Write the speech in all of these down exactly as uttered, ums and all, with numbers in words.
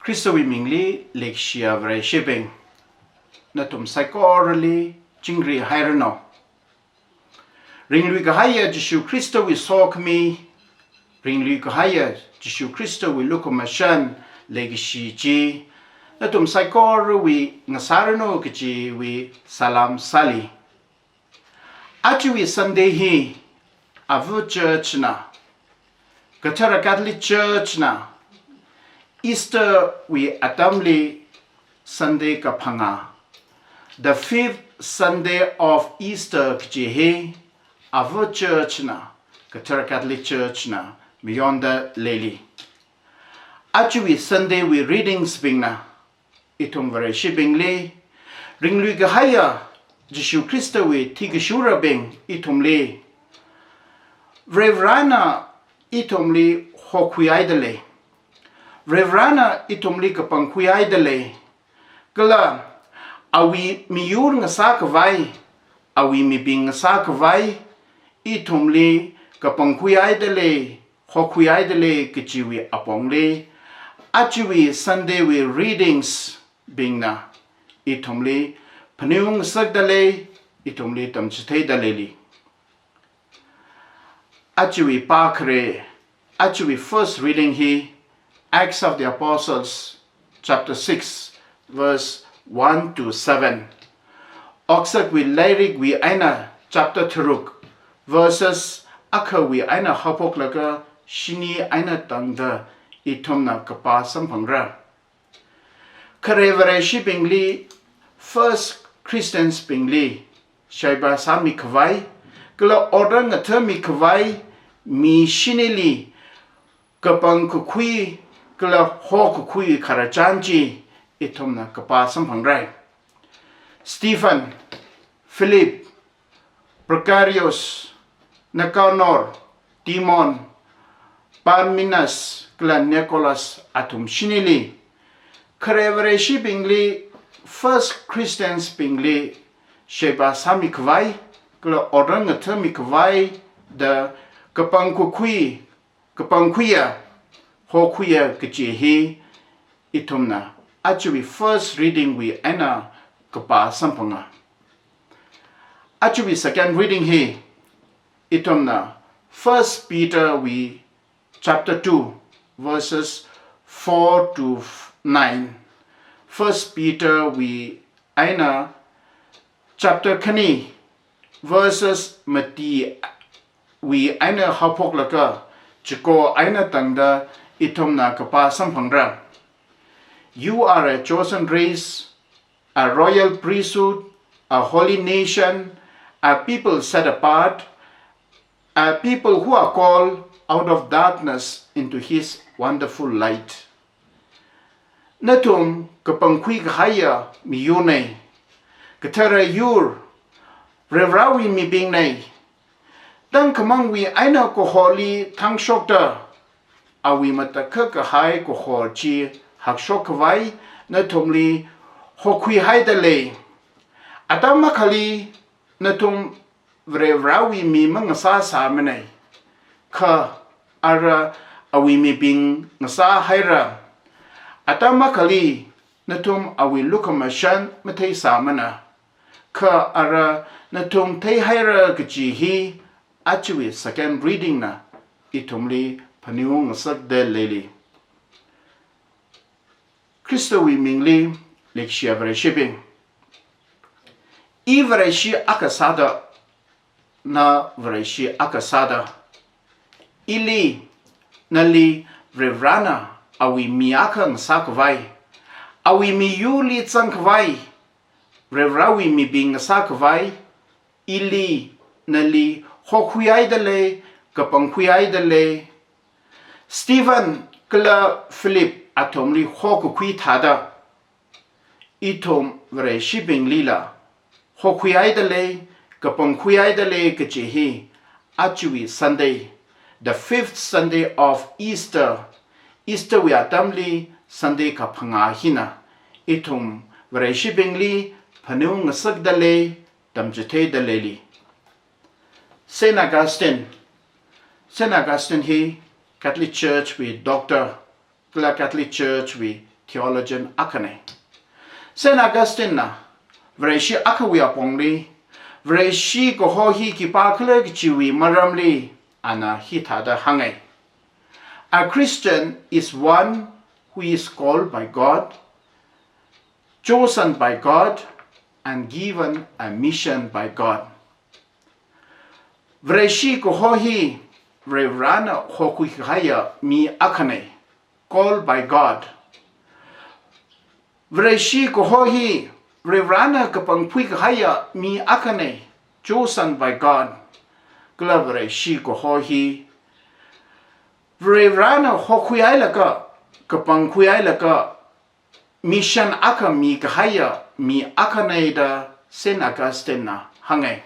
Khristawui mingli leikashiya Vareshibing, nathum saikorali chingri hairanu. Ringluikahaiya Jishu Khristawui sokhami, ringluikahaiya Jishu Khristawui lukhamashan, leikashi chi nathum saikorawui ngasāranu kajiwui salam sāli. Ajawui Sunday hi Ava Church na, Kathara Catholic Church na, Easter wui atamli Sunday kaphangā, the fifth Sunday of Easter kaji hi Ava Church na, Kathara Catholic Church na mayonda leili. Ajawui Sunday wui readings bingna ithum Vareshibingli, ringluikahaiya Jishu Khristawui thikashurabing ithumli, Varivarana ithumli hokhuihaida lei. Varivarana ithumli kapangkhuihaida lei. Kala awui miyur ngasākhavai, awui mibing ngasākhavai, ithumli kapangkhuihaida lei, hokhuihaida lei kajiwui apongli, ajawui Sunday wui readings bingna ithumli phaningung ngasakda lei, ithumli tamchitheida leili. Ajawui pākhare, ajawui first reading hi Acts of the Apostles, chapter six, verse one to seven. Otsakwui lairikwui eina chapter tharuk, verses akhawui eina haophoklaga shini eina tangda ithumna kapā samphangra. Khare Vareshibingli, first Christians bingli sheba sāmikhavai kala ora ngathāmikhavai mi shinili kapangkakhui kala hokakhui khararchan chi ithumna kapā samphangra. Stephen, Philip, Prochorus, Nicanor, Timon, Parmenas kala Nicholas athum shinili, khare Vareshibingli, first Christians bingli sheba sāmikhavai kala ora ngathāmikhavai da kapangkakhui, kapangkhuiya, hokhuiya kaji hi ithumna ajawui first reading wui eina kapā samphanga. Ajawui second reading hi ithumna First Peter wui chapter two, verses four to nine. First Peter wui eina chapter khani, verses matiwui eina haophoklaga chiko eina tangda ithumna kapā samphangra. "You are a chosen race, a royal priesthood, a holy nation, a people set apart, a people who are called out of darkness into his wonderful light." Nathum kapangkhui kahaiya miyurna, kathara yur, Varivarawui mibingna, tangkhamangwui eina kahorli thangshokta, awui matakhak kahai kahor chi hakshok khavai nathumli hokhuihaida lei. Atam akhali nathum Varivarawui mi mangasāsāmana, kha ara awui mibing ngasāhaira. Atam akhali nathum awui lukhamashan matheisāmana, kha ara nathum theihaira kaji hi ajawui second reading na ithumli phaningung ngasakda leili. Khristawui mingli leikashiya Vareshibing, i Vareshi akha sāda, na Vareshi akha sāda, ili, nali Varivarana awui mi akha ngasākhavai, awui miyurli zangkhavai, Varivarawui mibing ngasākhavai, ili, nali hokhuihaida lei, kapangkhuihaida lei. Stephen kala Philip athumli hokakhui thāda, ithum Vareshibinglila hokhuihaida lei, kapangkhuihaida lei kaji hi ajawui Sunday, the fifth Sunday of Easter, Easter wui atamli Sunday kaphangā hina ithum Vareshibingli phaningung ngasakda lei, tamchitheida leili. Saint Augustine, Saint Augustine hi Catholic Church wui doctor kala Catholic Church wui theologian akhana. Saint Augustine na Vareshi akhawui apongli, Vareshi kaho hi khipākhala kajiwui maramli, ana hithāda hānga. A Christian is one who is called by God, chosen by God, and given a mission by God. Vareshi kaho hi Varivarana hokhui kahaiya mi akhana, called by God. Vareshi kaho hi Varivarana kapangkhui kahaiya mi akhana, chosen by God. Kala Vareshi kaho hi Varivarana hokhuihailaga, kapangkhuihailaga, mission akha mikahaiya mi akhana da Saint Augustine na hānga.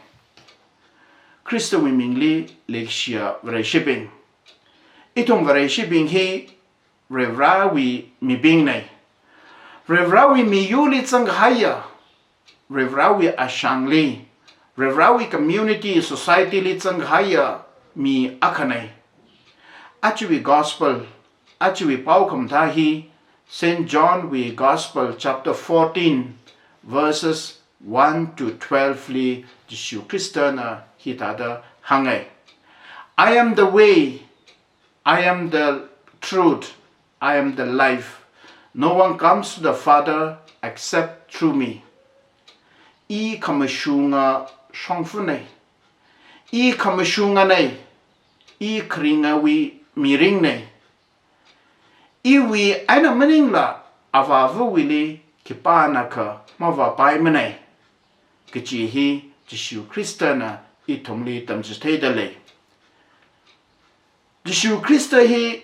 Khristawui mingli leikashiya Vareshibing, ithum Vareshibing hi Varivarawui mibingna. Varivarawui miyurli zangkahaiya, Varivarawui ashangli, Varivarawui community, society li zangkahaiya mi akhana. Ajawui gospel, ajawui pao khamathā hi Saint John wui Gospel chapter fourteen, verses one to twelve li Jishu Khristana hithāda hānga. "I am the way, I am the truth, I am the life. No one comes to the Father except through me." I khamashunga shongfana. I khamashungana. I kharingawui miringna. Iwui eina maningla Avāvawuili khipānakha mavāpaimana, kaji hi Jishu Khristana ithumli tamchitheida lei. Jishu Khrista hi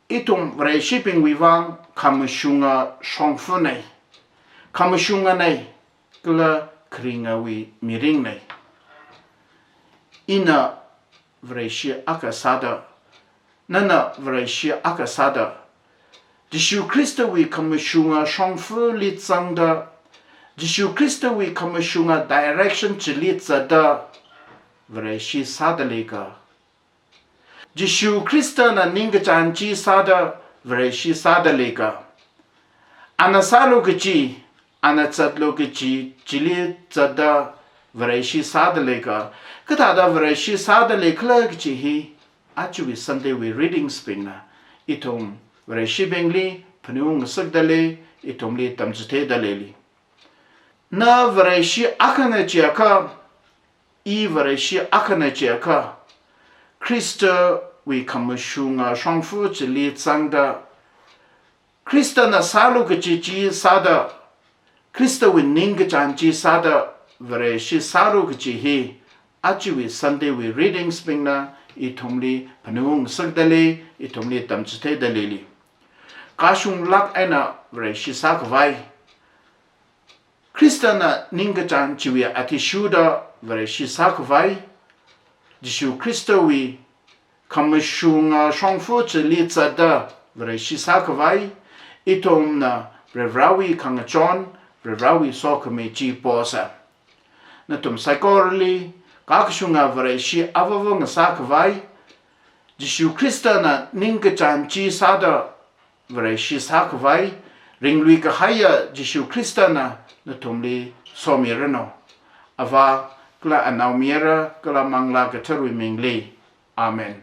ithum Vareshibingwui vang khamashunga shongfana, khamashungana, kala kharingawui miringna. Ina Vareshi akha sāda, nana Vareshi akha sāda, Jishu Khristawui khamashunga shongfali zangda, Jishu Khristawui khamashunga direction chili zatda Vareshi sāda leika? Jishu Khristana ningkachāng chi sāda Vareshi sāda leika? Ana sālu kachi, ana zatlu kachi chili zatda Vareshi sāda leika? Kathāda Vareshi sāda leikhala kachi hi ajawui Sunday wui readings bingna ithum Vareshibingli phaningung ngasakda lei, ithumli tamchitheida leili. Na Vareshi akhana chiakha, i Vareshi akhana chiakha, Khristawui khamashunga shongfa chili zangda, Khristana sālu kachi chi sāda, Khristawui ningkachāng chi sāda Vareshi sālu kachi hi ajawui Sunday wui readings bingna ithumli phaningung ngasakda lei, ithumli tamchitheida leili. Kashunglāk eina Vareshi sākhavai, Khristana ningkachāng chiwui athishurda Vareshi sākhavai, Jishu Khristawui khamashunga shongfa chili zatda Vareshi sākhavai, ithumna Varivarawui khangachon, Varivarawui sokhami chi posa. Nathum saikorali kakashunga Vareshi avāva ngasākhavai, Jishu Khristana ningkachāng chi sāda Vareshi sākhavai, ringluikahaiya Jishu Khristana nathumli somiranu. Avā kala Anaomayara kala Manglā Katharawui mingli. Amen.